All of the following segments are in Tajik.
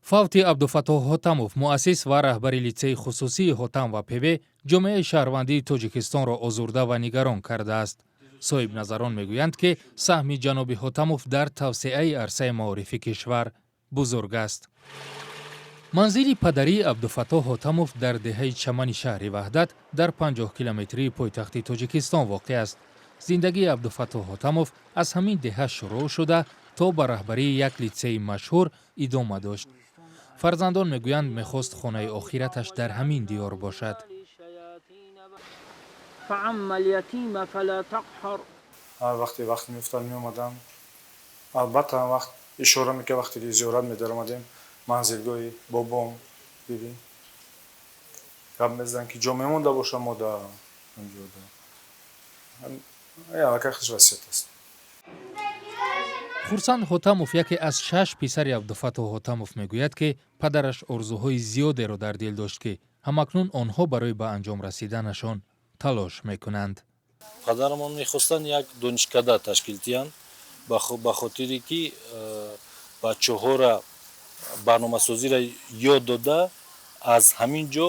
Фавти Абдуфаттоҳ Ҳотамов, муассис ва раҳбари литсейи хусусии «Ҳотам» ва ПВ, ҷомеаи шаҳрвандии Тоҷикистонро озурда ва нигарон кардааст. Соҳибназарон мегӯянд, ки саҳми ҷаноби Ҳотамов дар тавсеаи арсаи маорифи кишвар бузург аст. Манзили падарии Абдуфаттоҳ Ҳотамов дар деҳаи Чамани шаҳри Ваҳдат дар 50-километрии пойтахти Тоҷикистон воқеъ аст. Зиндагии Абдуфаттоҳ Ҳотамов аз ҳамин деҳа шурӯъ шуда, то ба раҳбарии як литсейи машҳур идома дошт. Фарзандон мегӯянд, мехост хонаи охираташ дар ҳамин диёр бошад. فأما اليتيم فلا تقهر. Ҳар вақте вақт меуфтад, меомадам. Албатта, вақт ишора мекард, вақте ки зиёрат медаромадем манзилгоҳи бобом, бибин, гап мезадам, ки ҷо мемонда бошам мо дар ҷода. Аллакай худаш васият аст. Хурсанд Ҳотамов, яке аз шаш писари Абдуфаттоҳ Ҳотамов, мегӯяд, ки падараш орзуҳои зиёдеро дар дил дошт, ки ҳамакнун онҳо барои ба анҷом расиданашон талош мекунанд. Падарамон мехостанд як донишкада ташкил диҳанд, ба хотире ки бачаҳоро барномасозиро ёд дода, аз ҳамин ҷо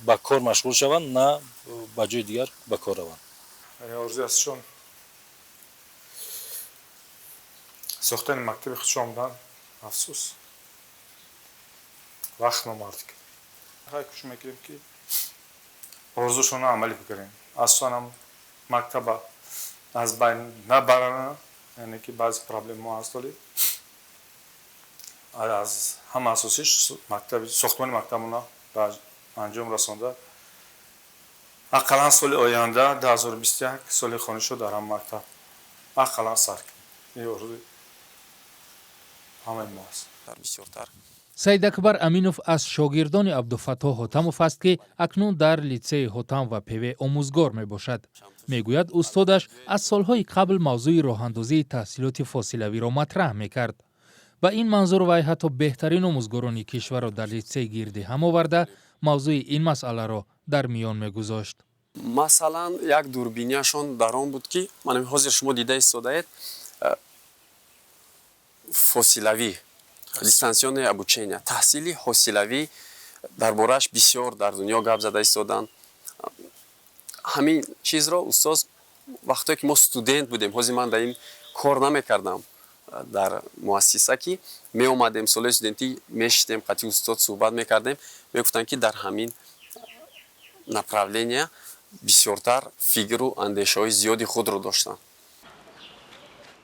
ба кор машғул шаванд, на ба ҷои дигар ба кор раванд. Орзуи астшон сохтани мактаби худшон будан. Афсӯс, вақт номард кард. Кӯшиш мекунем, ки орзушонро амалӣ бикунем, асосан ҳам мактаба аз байн набаранд, яъне ки баъзе проблемаҳо ҳаст, вале аз ҳама асосиш мактаби, сохтмони мактабона ба анҷом расонда, ақаллан соли оянда, 2021, соли хонишро дар ҳам мактаб ақаллан сар кунем. Ин орзуи ҳамаи мо аст. Бисёртар. Саидакбар Аминов аз шогирдони Абдуфаттоҳ Ҳотамов аст, ки акнун дар литсеи «Ҳотам» ва ПВ омӯзгор мебошад. Мегӯяд, устодаш аз солҳои қабл мавзӯи роҳандозии таҳсилоти фосилавиро матраҳ мекард. Ба ин манзур вай ҳатто беҳтарин омӯзгорони кишварро дар литсей гирди ҳам оварда, мавзӯи ин масъаларо дар миён мегузошт. Масалан, як дурбиняшон дар он буд, ки мана ҳозир шумо дида истодаед, фосилавӣ, дистанционное обучение, таҳсили ҳосилавӣ, дар борааш бисёр дар дунё гап зада истоданд. Ҳамин чизро устоз вақтое ки мо студент будем, ҳозир ман дар ин кор намекардам дар муассиса, ки меомадем солҳои студентӣ, мешитем, қатъи устод суҳбат мекардем, мегуфтанд, ки дар ҳамин направления бисёртар фикру андешаҳои зиёди худро доштанд.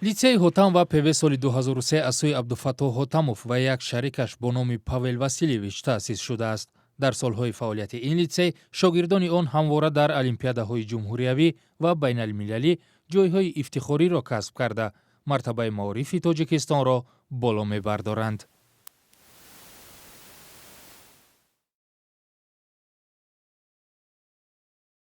Литсеи «Ҳотам» ва ПВ соли 2003 аз сӯи Абдуфаттоҳ Ҳотамов ва як шарикаш бо номи Павел Василевич таъсис шудааст. Дар солҳои фаъолияти ин литсей шогирдони он ҳамвора дар олимпиадаҳои ҷумҳуриявӣ ва байналмилалӣ ҷойҳои ифтихориро касб карда, мартабаи маорифи Тоҷикистонро боло мебардоранд.